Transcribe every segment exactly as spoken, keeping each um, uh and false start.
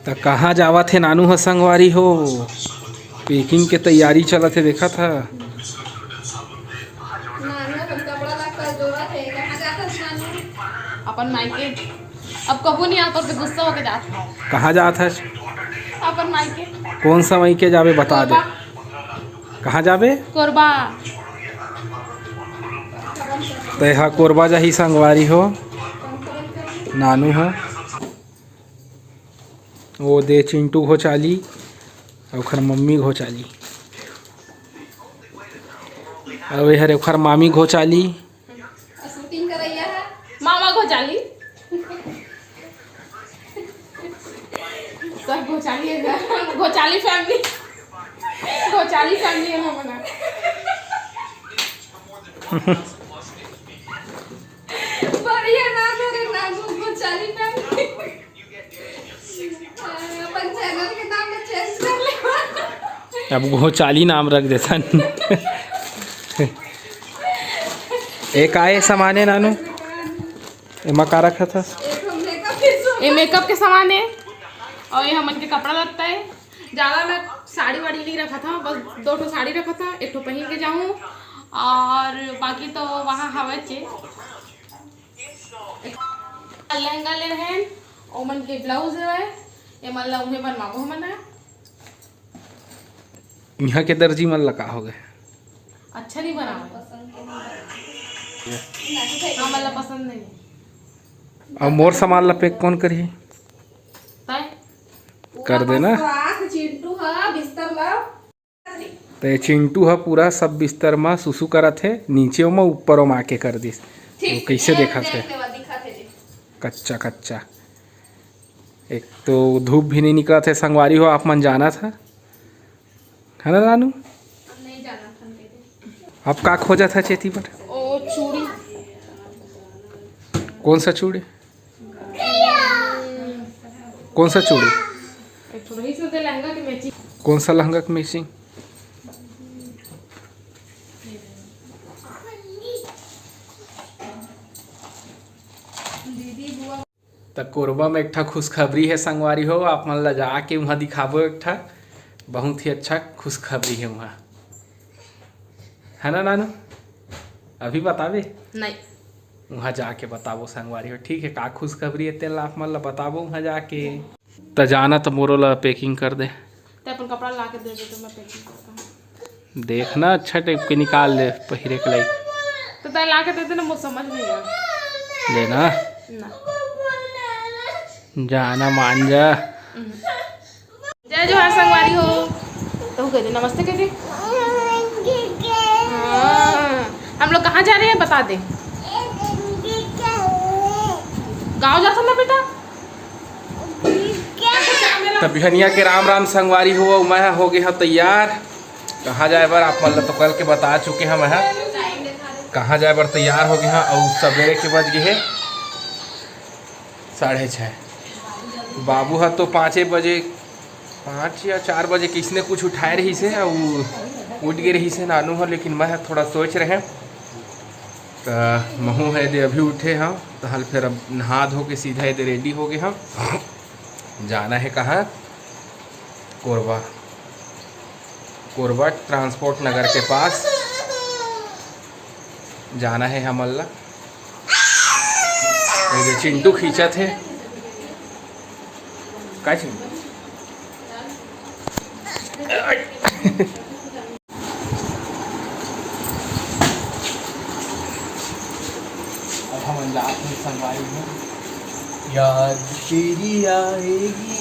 त कहाँ जावत हे नानू ह संगवारी हो? पैकिंग के तैयारी चलत हे, देखत ह। अपन मायके। अब कबू नहीं आता, तो गुस्सा होके जात है। कहाँ जात है? अपन मायके। कौन सा मायके जाबे, बता दे। कहाँ जाबे? कोरबा। तैहा कोरबा जाही संगवारी हो, नानू ह। वो दे चिंटू घोचाली, अउ ओखर मम्मी घोचाली, अउ एहर ओखर मामी घोचाली। शूटिंग करैया है मामा घोचाली। सब घोचाली है, घोचाली फैमिली, घोचाली फैमिली है मामा ना। बढ़िया नाम है रे, नाम घोचाली फैमिली। अपन चैनल के नाम में चेंज कर ले। अब घोचाली नाम रख देथन। ए, का ए सामान ए नानू? एमा का रखत हस? ए मेकअप के सामान ए, अउ ये हमन के कपड़ा लगता है। ज्यादा मैं साड़ी वाड़ी नहीं रखा था, बस दो ठो साड़ी रखा था, एक ठो पहन के जाऊँ, और बाकी तो वहाँ हवे चे। लहंगा ले रहेन, ओमन के ब्लाउज हवय, एमन ला उहे बनवाबो हमन ह। इहाँ के दर्जी मन ला का हो गए? अच्छा नहीं बनावे। हमन ला पसंद नहीं। अब मोर सामान ला पैक कौन करही? तय। कर देना। चिंटू ह बिस्तर ला। ते चिंटू ह पूरा सब बिस्तर म सुसु करत हे, नीचे म ऊपर म आके कर दिस। ठीक। वो कैसे ए, देखत हे? देख ले, वो दिखत हे, देख। कच्चा कच्चा। एक तो धूप भी नहीं निकलत हे संगवारी हो, आप मन जानत ह, है ना नानू? हम नहीं जानत हन, कह दे। आप का खोजत ह चेती बर? ओ चूड़ी। कौन सा चूड़ी? कौन सा चूड़ी? एक ठो रहीस न ते लहंगा के मैचिंग। कौन सा लहंगा के मैचिंग? त कोरबा में एक ठा खुशखबरी हे संगवारी हो, आप मन ला जाके उहाँ दिखाबो। एक ठा बहुत ही अच्छा खुशखबरी हे उहाँ, है ना नानू? अभी बताबे? नहीं। उहाँ जाके बताबो संगवारी हो, ठीक है? का खुशखबरी है, तेन ला आप मन ला बताबो उहाँ जाके। त जाना त मोरो ला पैकिंग कर दे। ते अपन कपड़ा ला के दे दे, तो मैं पैकिंग करता हूँ। देखना अच्छा टाइप के निकाल ले पहिरे के लाइक। तो तय ला के दे देना, मुझे समझ नहीं आया। लेना। ना। जाना मान जा। हम्म। जय जोहार संगवारी हो। तो कह दे, नमस्ते कह दे। हाँ। हम लोग कहाँ जा रहे हैं, बता दे। गाँव जाता ना बेटा। त बिहनिया के राम राम संगवारी हो, मैं हो गे हव तैयार। कहाँ जाए बर, आप मन ल तो कल के बता चुके हन मैं ह। कहाँ जाए बर तैयार हो गे हव, अउ सबेरे के बज गे हे साढ़े छः। बाबू ह तो पाँचे बजे, पाँच या चार बजे किसने कुछ उठाए रहिस हे, अउ उठ गे रहिस हे नानू ह, लेकिन मैं ह थोड़ा सोच रहे। त महू ह दे अभी उठे हव, तहल फिर अब नहा धो के सीधा ए दे रेडी हो गे हव। जाना हे कहाँ? कोरबा। कोरबा ट्रांसपोर्ट नगर के पास जाना हे हमन ला। ये दे चिंटू खींचत हे। का चिंटू? अब हमन जात हन संगवारी हो। याद तेरी आएगी।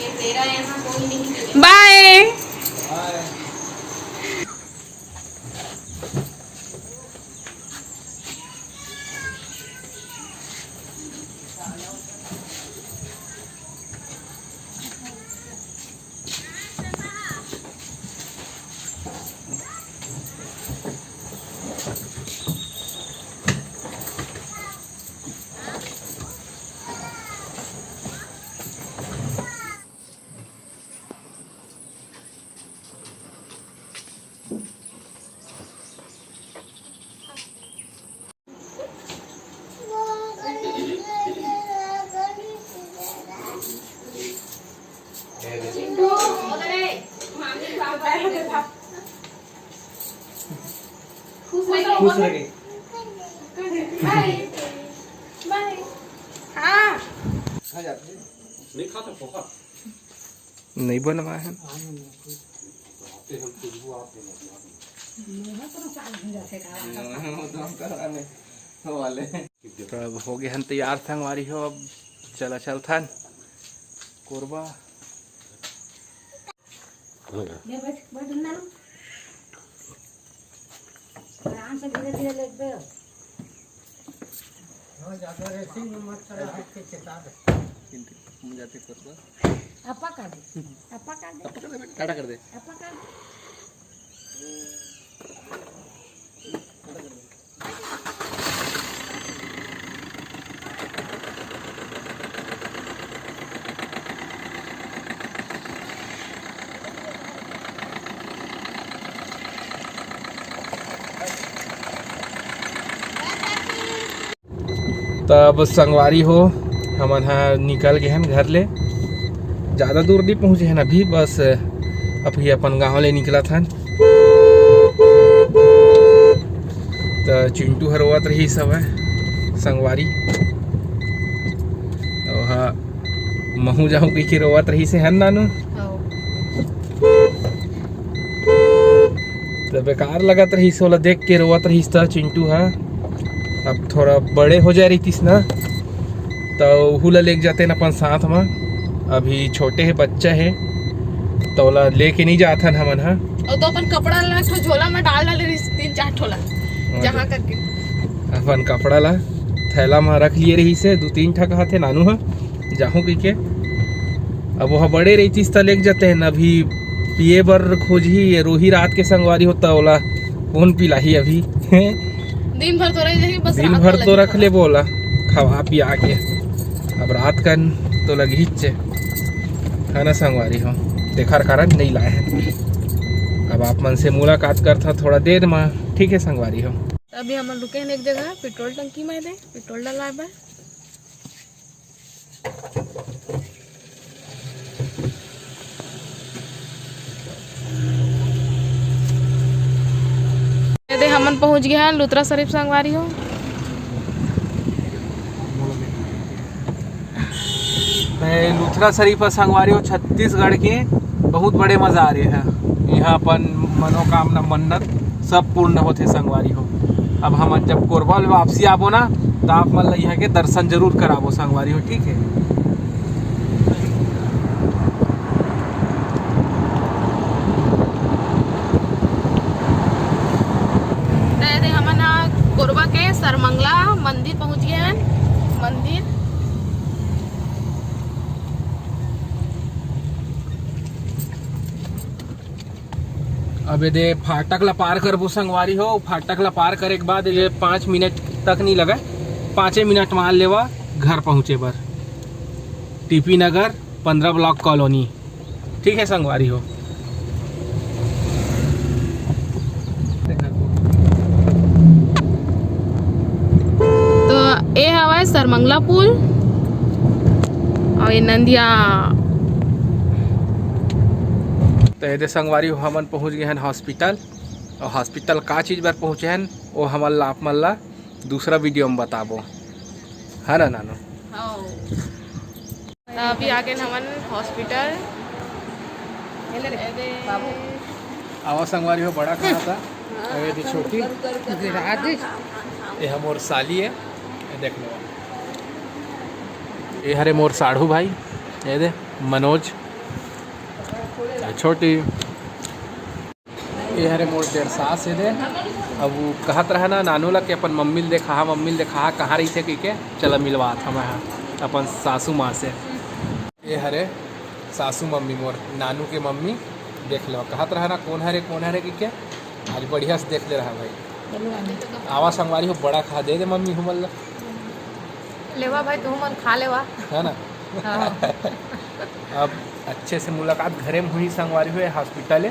ये तेरा यहाँ कोई नहीं मिलेगा। बाय। बाय। खुश रहिए। बाय। बाय। हाँ। नहीं खाता पोहा। नहीं बनवाए हैं। वाले। तो अब हो गए हन तैयार संगवारी हो, अब चला चलथन कोरबा। ले बैठ, बैठ ना। आराम से धीरे धीरे लेट बे। हाँ, ज्यादा रेसिंग में मत चला, हाथ के चेता दे। हम जाते कोरबा। अपा कर दे, अपा कर दे, अपा कर दे, टाटा कर दे। अपा कर दे। तब संगवारी हो, हमन ह निकल गे हन घर ले। ज़्यादा दूर नहीं पहुँचे हन अभी, बस अभी अपन गांव ले निकलत हन। त चिंटू ह रोवत रहिस हवय संगवारी, त ओहा महू जाहूँ कहिके रोवत रहिस हे, हन नानू? त बेकार लगत रहिस, ओला देख के रोवत रहिस त चिंटू ह। अब थोड़ा बड़े हो जाए रहितिस ना, त ओहू ला लेके जाते न अपन साथ म। अभी छोटे हे, बच्चा हे, त ओला लेके नहीं जाथन हमन ह। और तो अपन कपड़ा ला एक ठो झोला में डाल डाले रहिस, तीन चार ठोला, हाँ, जहाँ करके। अपन कपड़ा ला थैला म रख लिए रहिस हे, दू तीन ठा कहत हे नानू ह। जाहूँ कहिके। अब ओह बड़े रहितिस त लेग जाते हैं, अभी पिए बर खोजही, ये रोही रात के संगवारी हो त ओला कोन पिलाही अभी। दिन भर तो रह जाही, बस दिन रात भर को तो लगे रख खाना। लेबो ओला, खवा पिया के। अब रात कन तो लगहीच हे, है ना संगवारी हो, तेखर कारण नहीं लाए हैं। अब आप मन से मुलाकात करथा थोड़ा देर म, ठीक है संगवारी हो। अभी हमन रुके हैं एक जगह पेट्रोल टंकी में, दे पेट्रोल डलवाए बर। ये दे, हमन पहुंच गए हैं लुथरा शरीफ संगवारी हो। मैं लुथरा शरीफ ह संगवारी हो, छत्तीसगढ़ के बहुत बड़े मज़ारे हे। यहाँ अपन मनोकामना, मन्नत सब पूर्ण होथे संगवारी हो। अब हमन जब कोरबा ले वापसी आबो ना, त आप मन ल यहाँ के दर्शन जरूर कराबो संगवारी हो, ठीक है। त ये दे, हमन ह कोरबा के सरमंगला मंदिर पहुंच गए हैं। मंदिर। अब ये दे फाटक ला पार करबो संगवारी हो। फाटक ला पार करे के बाद ये पाँच मिनट तक नहीं लगे, पाँचे मिनट मान लेवा घर पहुँचे बर। टीपी नगर, पंद्रह ब्लॉक कॉलोनी, ठीक है संगवारी हो। तो ए हवय सरमंगला पुल और ये नंदिया। तो ये दे संगवारी हो, हमन पहुंच गए हैं हॉस्पिटल। और हॉस्पिटल का चीज बर पहुंचे हैं, वो हमन ला, आप मन ला दूसरा वीडियो में बताबो, है ना नानू? हाँ। त अभी आ गए हमन हॉस्पिटल। आवा संगवारी हो, बड़ा कहा था। अबे ये छोटी। ये हम और साली है, ये देख लो। ये हरे मोर साढ़ू भाई, ये दे मनोज, ये छोटी। ये हरे मोर डेढ़ सास हे दे। अब वो कहत रहा ना नानू ला कि अपन मम्मी ल देखा, मम्मी ल देखा, कहाँ रहिथे कहिके, चला मिलवात हमें हा अपन सासू माँ से। ये हरे सासू मम्मी मोर, नानू के मम्मी, देख लो, कहत रहा ना कौन हरे, कौन हरे कहिके, आज बढ़िया से देख ले रहा भाई। आवा संगवारी हो, बड़ा खा दे दे मम्मी हमन ला। लेवा भाई, तू मन खा लेवा। है ना? हाँ। अब अच्छे से मुलाकात घरे में हुई संगवारी हो, हॉस्पिटल है,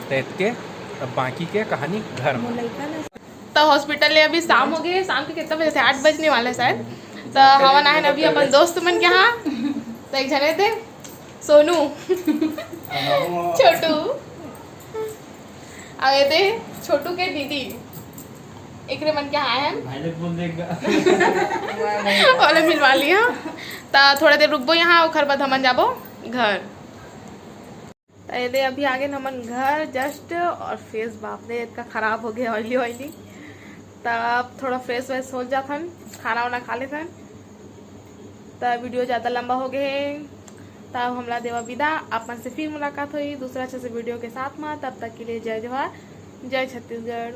तो इतके अब बाकी के कहानी घर में। तो हॉस्पिटल ले अभी शाम हो गई है, शाम के कितना बजे थे, आठ बजने वाला है शायद। तो हमन आए हैं अभी अपन दोस्त मन के यहाँ। तो एक जने थे सोनू, छोटू, अउ ये दे छोटू के दीदी, एकरे मन के आए हैं। भाई लोग बोल देगा। ओला मिलवा लिया। त थोड़ा देर रुकबो यहाँ, ओकर बाद हमन जाबो घर। त ये दे अभी आगे हमन घर just, और face बाप रे इतना खराब हो गया, oily oily। त अब थोड़ा fresh व्रेश हो जाथन, खाना वाना खा लेथन। त video ज़्यादा लंबा हो गए हे, त अब हमला देवा विदा। आप मन से फिर मुलाकात होई दूसरा अच्छा से video के साथ में। तब तक के लिए जय जोहार, जय छत्तीसगढ़।